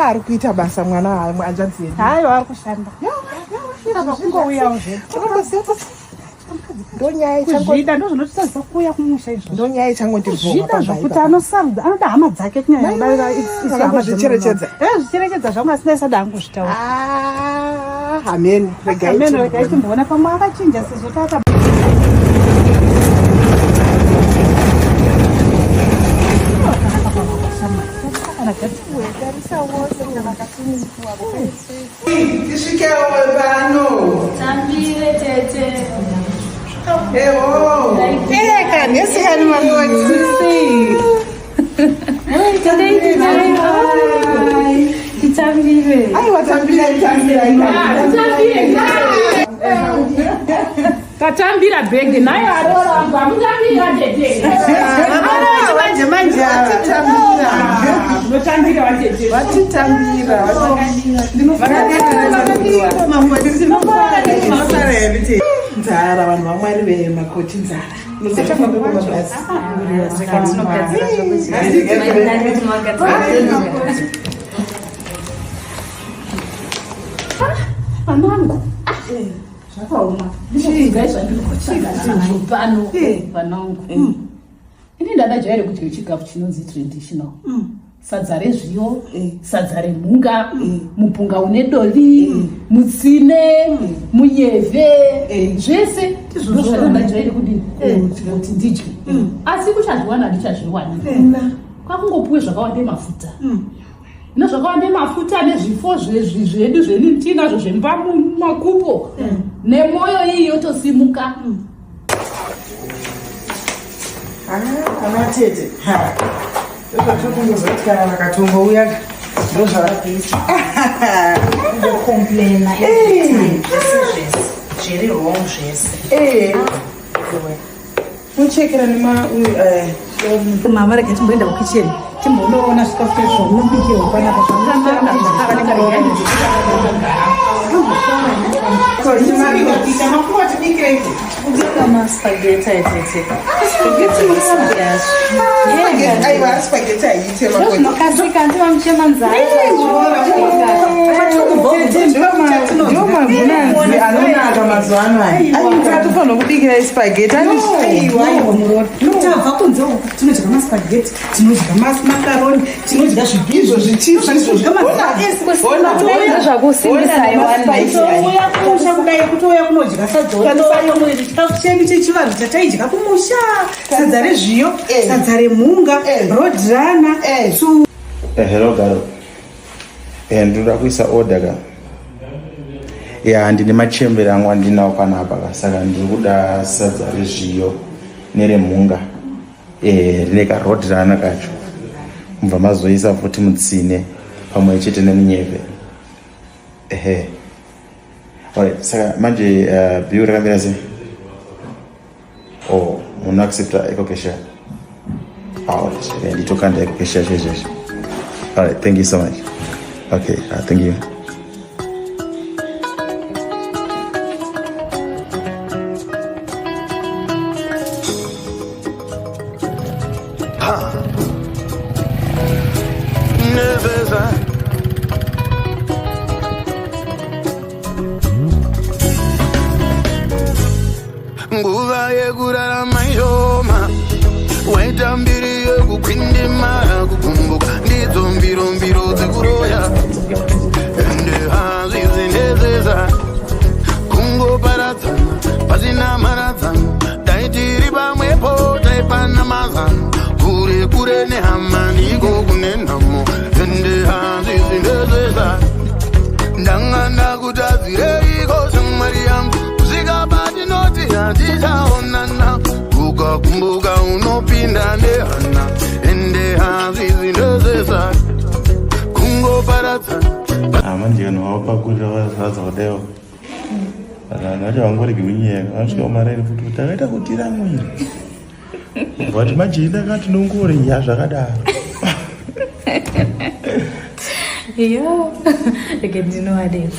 Ah, ari kuita basa mwana hanzvadzi yedu. Hayo ari kushanda. Kungouyawo zvedu. Ndonyaya ichango Kuzvida ndozvinotitadzisa kuuya kumusha izvozvo. Ndonyaya ichangondibhowa Zvida zvokuti anosarudza anoda hama dzake kunyanya kudarika isu hama Akangozvicherechedza. Eh, zvicherechedza zvangu asi ndaisada hangu kuzvitaura. Ah, hameno regai Hameno regai timboona pamwe akachinja sezvo tata Tisvikewo pano. Tambire tete. Ewo. Eh, kanhesi kani makoti. Titambire. Aiwa tambira tambira. Titambire. Tatambira bhegi nayo aroramba mutambira tete. Manje manje vatitambira. Mutambira watete. Vatitambira. Nzara vanhu vamwari vemakoti nzara. Musachafambe kumabhazi. Vanangu. Zvakaoma. Ndinokuudzai zvandiri kutsvaga nazvo pano vanangu. Ini ndakajaira kudya chikafu chinonzi traditional. Sadza rezviyo, sadza remhunga, mupunga une dovi, mutsine, munyevhe, zvese ndozvandajaira kudini kuti ndidye. Asi kuchazviwana ndichazviwani. Kwakungopuwe zvakawanda mafuta. Nezvakawanda mafuta nezvifo zvedu zvedu tinazvo zvembamumakupo nemwoyo iyi yotosimuka. Ana tete. Ndozvatokungozoti kana vakatongouya ndozvavakuita. Kungocomplaina every time zvese zvese zviri wrong zvese. Eh. Muchekera nema uyu eh Mama rega timboenda kukicheni timbonoona zvikafu chaizvo zvamunobikirwa panapa Maspaghetti aitete. Spaghetti aiwa spaghetti haiite makoti. Zvinokasika hanti vamuchema nzara. Ndiwo magunanzi anonaka mazuva ano aya. Aiwa tofanira kubikira spaghetti. Tabva kunze uku tinodya maspaghetti, tinodya makaroni, tinodya Izvo zvichips izvo. Kutouya kumusha kudai kutouya kunodya sadza wotoya chikafu chedu chechivanhu chataidya kumusha sadza rezviyo sadza remhunga rodrana tsu Hello Garo. Ndinoda kuisa order ka. Ya ndine machembere angu andinawo panapa ka saka ndiri kuda sadza rezviyo neremhunga. Rine karodrana kacho. Mubva mazoisa futi mutsine pamwe chete nemunyevhe. Ehe. Alright, saka manje bill rakamira sei? Oh, munoaccepta EcoCash? Alright, nditokanda EcoCash yacho izvezvi. Alright, thank you so much. Okay, thank you. Nguva yekurarama ishoma, waita mbiri yekukwindimara, kukumbuka ndidzo mbiro mbiro dzekuroya, ende hazvizi ndezveza kungoparadzana pasina mharadzano. Dai tiri pamwepo taipana mazano, kure kure nehama ndiko kune nhamo, ende hazvizi ndezveza. Ndanga ndakutadzireiko shamwari yangu, kusvika patinoti hatichaonana, ukakumbuka unopinda nehana, ende hazvizi ndezveza kungoparadzana. Manje vanhu vavapakurira vasadza kudaiwo vanhu vacho vangoregi kunyeka vanosvika kumaraini futi kuti takaita kutira mwiri vati manje ndakati nongoriya zvakadaro. Yo, rege ndinovadedza.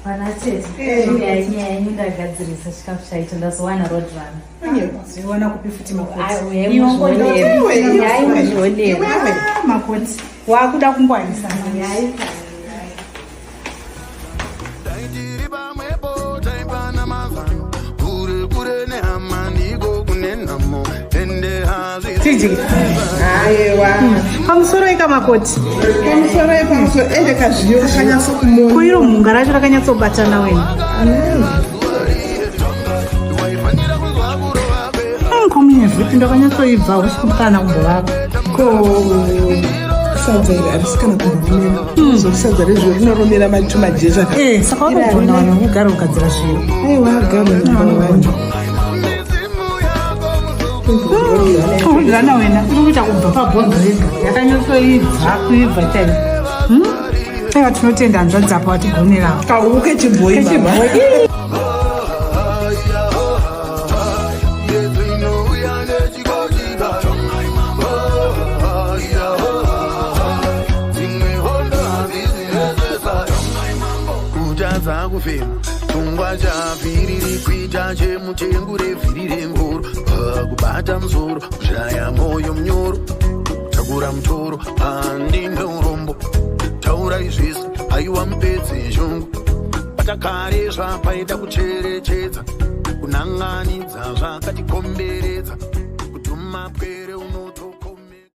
Pana tete. Nyaya nyaya yenyu ndagadzirisa chikafu chaito ndazowana road run. Ziona kupi futi makoti. Ai, uyai muzvionere. Ah, makoti. Wakuda kungwarisa. Dai tiri pamwepo taipana mazano kure kure nehama ndiko kune nhamo ende hazvisi Tidye. Aiwa. Pamusoro eka makoti. Pamusoro pamusoro ende kazviyo kakanyatsokumona. Kuiro mhunga racho rakanyatsobatana wena. waifanira kunzwa kurova kwe Kominya zvipi ndakanyatsoibva usiku kana kumbovaka. Ko sadza iri harisi kana kumboromera. Zoti sadza rezviyo rinoromera matumajecha. Eh, saka vanogona vanhu vekugara kugadzira zviyo. Aiwa gama number one. midzimu yako muzukuru Kudyana wena iri kuita kubva pabhonzo rega yakanyatsoibva kuibva chaizvo. Aiwa tinotenda hanzvadzi apo vatigonerawo. Kahuku kechibhoyi mama. Kutadza kufema pfungwa chavhiriri kuita chemutengu revhiri rengoro. Ah, kubata musoro kushaya mwoyo munyoro takura mutoro handine urombo taurai zvese aiwa mupedze shungu patakare zvapaita kucherechedza kunanganidza zvakatikomberedza kutuma pwere uno.